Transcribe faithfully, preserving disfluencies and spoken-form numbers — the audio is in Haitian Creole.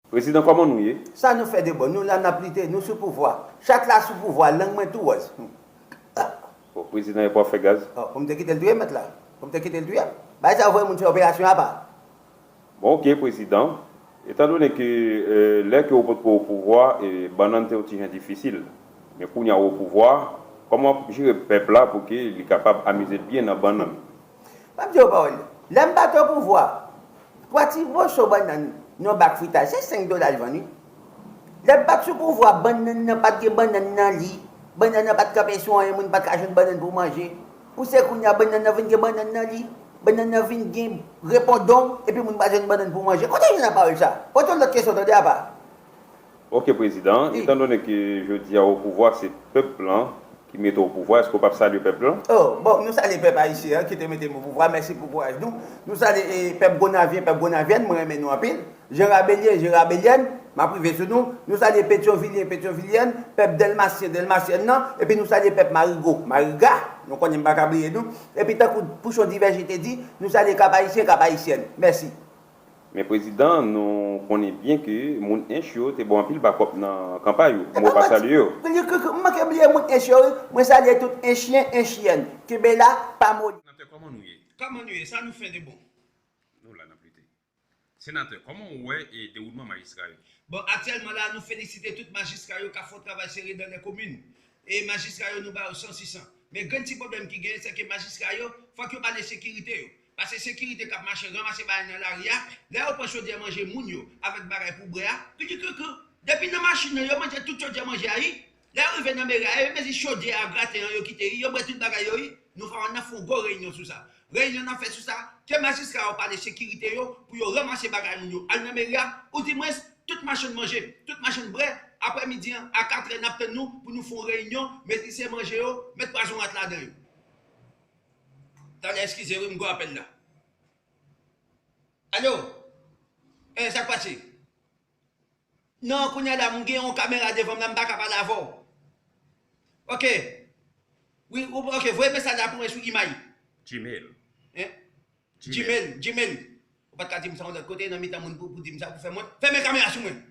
Prezidan, kòman nou ye? Sa nou fè de bon? Nou la n ap lite, nou sou pouvwa. Chat la sou pouvwa, lang mwen tou wòz. Bon, prezidan, epi w ap fè gaz? Oh, pou m te kite l touye mèt la. Pou m te kite l touye. Bagay sa yo voye moun fè operasyon apa. Bon, oke, prezidan. Etandone ke eh, lè ke ou potko o pouvwa, eh, bannann te yon ti jan difisil. Men kounye a ou o pouvwa, kòman w ap jere pèp la pou ke li kapab amize l byen nan bannann? M ap di w yon pawòl. Lè m pa t o pouvwa, twa ti moso bannann nan yon bak fritaj, se senk dola l vann wi. Lè m pa t sou pouvwa, bannann nan pa t gen bannann nan li. Bannann nan pa t kanpe sou anyen, moun pa t ka jwenn bannann pou manje. Pou se kounye a bannann nan vin gen bannann nan li. Bannann nan vin gen repondon, epi moun pa t jwenn bannann pou manje. Kote w jwenn nan pawòl sa? Pote yon lòt kesyon tande apa. Oke prezidan, etandone ke jodi a o pouvwa se pèp lan ki mete w o pouvwa, èske w p ap salye pèp lan? Oh, bon, nou salye pèp ayisyen an ki te mete m o pouvwa, mèsi pou kouraj nou. Nou salye eh, pèp Gonavyè, pèp Gonavyèn, mwen renmen nou anpil. Jan Rabelyen, Jan Rabelyèn, m ap rive sou nou. Nou salye Petyonvilyen, Petyonvilyèn, pèp Dèlmasyen, Dèlmasyèn nan, epi nou salye pèp Marigo, Mariga, nou konnen m pa ka bliye nou. Epi tankou Pouchon Divèje te di, nou salye Kap Ayisyen, Kap Ayisyèn. Mèsi. Men prezidan, nou konnen byen ke moun Ench yo te ba w anpil bakòp nan kanpay ou, men w pa salye yo. M manke bliye moun Ench yo wi, mwen salye tout Enchyen, Enchyen, kenbe la, pa moli. Senatè, kòman nou ye? Kòman nou ye? Sa nou fè de bon? Nou la n ap lite. Senatè, kòman w wè e dewoulman majistra yo? Bon, aktyèlman la, nou felisite tout majistra yo k ap fè yon travay serye dans les communes. E majistra yo, nou ba yo san sou san. Men grenn ti pwoblèm ki genyen, se ke majistra yo, fòk yo pale sekirite yo. Paske sekirite k ap mache ranmase bagay nan lari a, lè yo pran chodyè manje moun yo avèk bagay pou bwè a, kliklikliklik, depi nan machin nan, yo manje tout chodyè manje a wi. Lè yo rive nan meri a, yo mezi chodyè a graten an, yo kite wi, yo bwè tout bagay yo wi. Nou fè, n ap fè yon gwo reyinyon sou sa. Reyinyon n ap fè sou sa, ke majistra yo pale sekirite yo pou yo ranmase bagay moun yo, al nan meri a, oudimwens tout machann manje, tout machann bwè, aprèmidi an, a katrè, n ap tann nou pou nou fè yon reyinyon, mezi se manje yo, met pwazon rat ladan yo. Talè, eskize wi, m gwo apèl la. Alo? Eh, sa k pase? Non, kounye a la, m gen yon kamera devan m la, m pa ka pale avè w. Ok. Wi, ou, ok, voye mesaj la pou mwen sou imay. Gmail. Hein? Gmail, Gmail. Ou pa t ka di m sa yon lòt kote, nan mitan moun pou, pou di m sa, pou fè mwen. Fèmen kamera sou mwen.